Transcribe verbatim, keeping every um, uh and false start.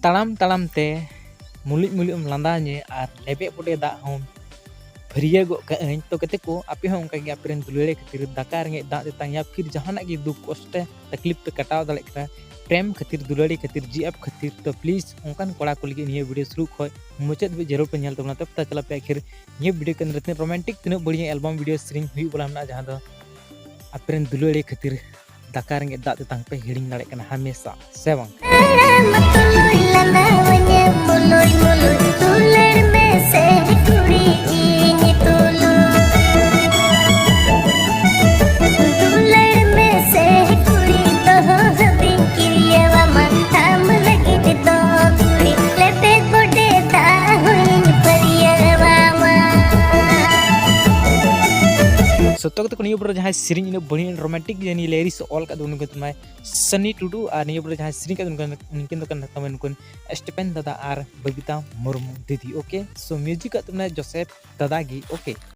ᱛᱟᱲᱟᱢ ᱛᱟᱲᱟᱢ ᱛᱮ ᱢᱩᱞᱩᱡ ᱢᱩᱞᱩᱡ ᱮᱢ ᱞᱟᱸᱫᱟᱧᱟᱹ ᱟᱨ ᱞᱮᱵᱮᱫ ᱵᱚᱰᱮ ᱫᱟᱜ ᱦᱚᱸᱢ ᱯᱷᱟᱹᱨᱭᱟᱹ ᱜᱚᱫ ᱠᱟᱜ ᱟᱹᱧ᱾ ᱛᱚ ᱜᱟᱛᱮ ᱠᱚ, ᱟᱯᱮ ᱦᱚᱸ ᱚᱱᱠᱟ ᱜᱮ ᱟᱯᱮ ᱨᱮᱱ ᱫᱩᱞᱟᱹᱲᱤ ᱠᱷᱟᱹᱛᱤᱨ ᱫᱟᱠᱟ ᱨᱮᱸᱜᱮᱡ ᱫᱟᱜ ᱛᱮᱛᱟᱝ ᱭᱟ ᱯᱷᱤᱨ ᱡᱟᱦᱟᱱᱟᱜ ᱜᱮ ᱫᱩᱠ ᱠᱚᱥᱴᱮ ᱛᱟᱠᱞᱤᱯ ᱯᱮ ᱠᱟᱴᱟᱣ ᱫᱟᱲᱮᱭᱟᱜ ᱠᱟᱱᱟ ᱯᱨᱮᱢ ᱠᱷᱟᱹᱛᱤᱨ, ᱫᱩᱞᱟᱹᱲᱤ ᱠᱷᱟᱹᱛᱤᱨ, ᱡᱤ ᱟᱯ ᱠᱷᱟᱹᱛᱤᱨ, ᱛᱚ ᱯᱞᱤᱡ ᱚᱱᱠᱟᱱ ᱠᱚᱲᱟ ᱠᱚ ᱞᱟᱹᱜᱤᱫ ᱱᱤᱭᱟᱹ ᱵᱷᱤᱰᱤᱭᱳ ᱥᱩᱨᱩ ᱠᱷᱚᱱ ᱢᱩᱪᱟᱹᱫ ᱫᱷᱟᱹᱵᱤᱡ ᱡᱟᱹᱨᱩᱲ ᱯᱮ ᱧᱮᱞ ᱛᱟᱵᱚᱱᱟ᱾ ᱛᱚᱵᱮ ᱛᱚ ᱪᱟᱞᱟᱜ ᱯᱮ ᱟᱹᱠᱷᱤᱨ ᱱᱤᱭᱟᱹ ᱵᱷᱤᱰᱤᱭᱳ ᱠᱮᱱᱫᱨᱚ ᱛᱤᱱᱟᱹᱜ ᱨᱳᱢᱟᱱᱴᱤᱠ, ᱛᱤᱱᱟᱹᱜ ᱵᱟᱹᱲᱤᱡ ᱮᱞᱵᱟᱢ ᱵᱷᱤᱰᱤᱭᱳ ᱥᱮᱨᱮᱧ ᱦᱩᱭᱩᱜ ᱵᱚᱞᱟ ᱢᱮᱱᱟᱜᱼᱟ, ᱡᱟᱦᱟᱸ ᱫᱚ ᱟᱯᱮ ᱨᱮᱱ ᱫᱩᱞᱟᱹᱲᱤ ᱠᱷᱟᱹᱛᱤᱨ ᱫᱟᱠᱟ ᱨᱮᱸᱜᱮᱡ ᱫᱟᱜ ᱛᱮᱛᱟᱝ ᱯᱮ ᱦᱤᱲᱤᱧ ᱫᱟᱲᱮᱭᱟᱜ ᱠᱟᱱᱟ ᱦᱟᱢᱮᱥᱟ, ᱥᱮ ᱵᱟᱝ? ᱫᱩᱞᱟᱹᱲ ᱢᱮᱥᱮ ᱠᱩᱲᱤ ᱤᱧ ᱛᱩᱞᱩᱡ, ᱫᱩᱞᱟᱹᱲ ᱢᱮᱥᱮ ᱠᱩᱲᱤ ᱫᱚᱦᱚ ᱦᱟᱹᱵᱤᱧ ᱠᱤᱨᱤᱭᱟᱹᱣᱟᱢᱟ, ᱟᱢ ᱞᱟᱹᱜᱤᱫ ᱫᱚ ᱠᱩᱲᱤ ᱞᱮᱵᱮᱫ ᱵᱚᱰᱮ ᱫᱟᱜ ᱦᱚᱸᱧ ᱯᱷᱟᱹᱨᱭᱟᱹᱣᱟᱢᱟ᱾ ᱥᱚᱛᱛᱚ ᱠᱟᱛᱷᱟ ᱠᱚ, ᱱᱤᱭᱟᱹ ᱯᱚᱨᱮ ᱡᱟᱦᱟᱸᱭ ᱥᱮᱨᱮᱧ ᱤᱱᱟᱹ ᱵᱟᱹᱲᱤᱡ ᱨᱳᱢᱟᱱᱴᱤᱠ ᱡᱟᱹᱱᱤ ᱞᱤᱨᱤᱠᱥ ᱚᱞ ᱠᱟᱫ ᱩᱱᱤ ᱠᱟᱱᱟᱭ ᱥᱟᱱᱤ ᱴᱩᱰᱩ, ᱟᱨ ᱱᱤᱭᱟᱹ ᱯᱚᱨᱮ ᱡᱟᱦᱟᱸᱭ ᱥᱮᱨᱮᱧ ᱠᱟᱫ ᱩᱱᱠᱤᱱ, ᱩᱱᱠᱤᱱ ᱫᱚ ᱠᱟᱱᱟ ᱛᱟᱢᱟ ᱱᱩᱠᱤᱱ ᱥᱴᱤᱯᱮᱱ ᱫᱟᱫᱟ ᱟᱨ ᱵᱚᱵᱤᱛᱟ ᱢᱩᱨᱢᱩ ᱫᱤᱫᱤ᱾ ᱳᱠᱮ, ᱥᱳ ᱢᱤᱭᱩᱡᱤᱠ ᱠᱟᱫ ᱛᱟᱵᱚᱱᱟᱭ ᱡᱳᱥᱮᱯ ᱫᱟᱫᱟ ᱜᱮ᱾ ᱳᱠᱮ,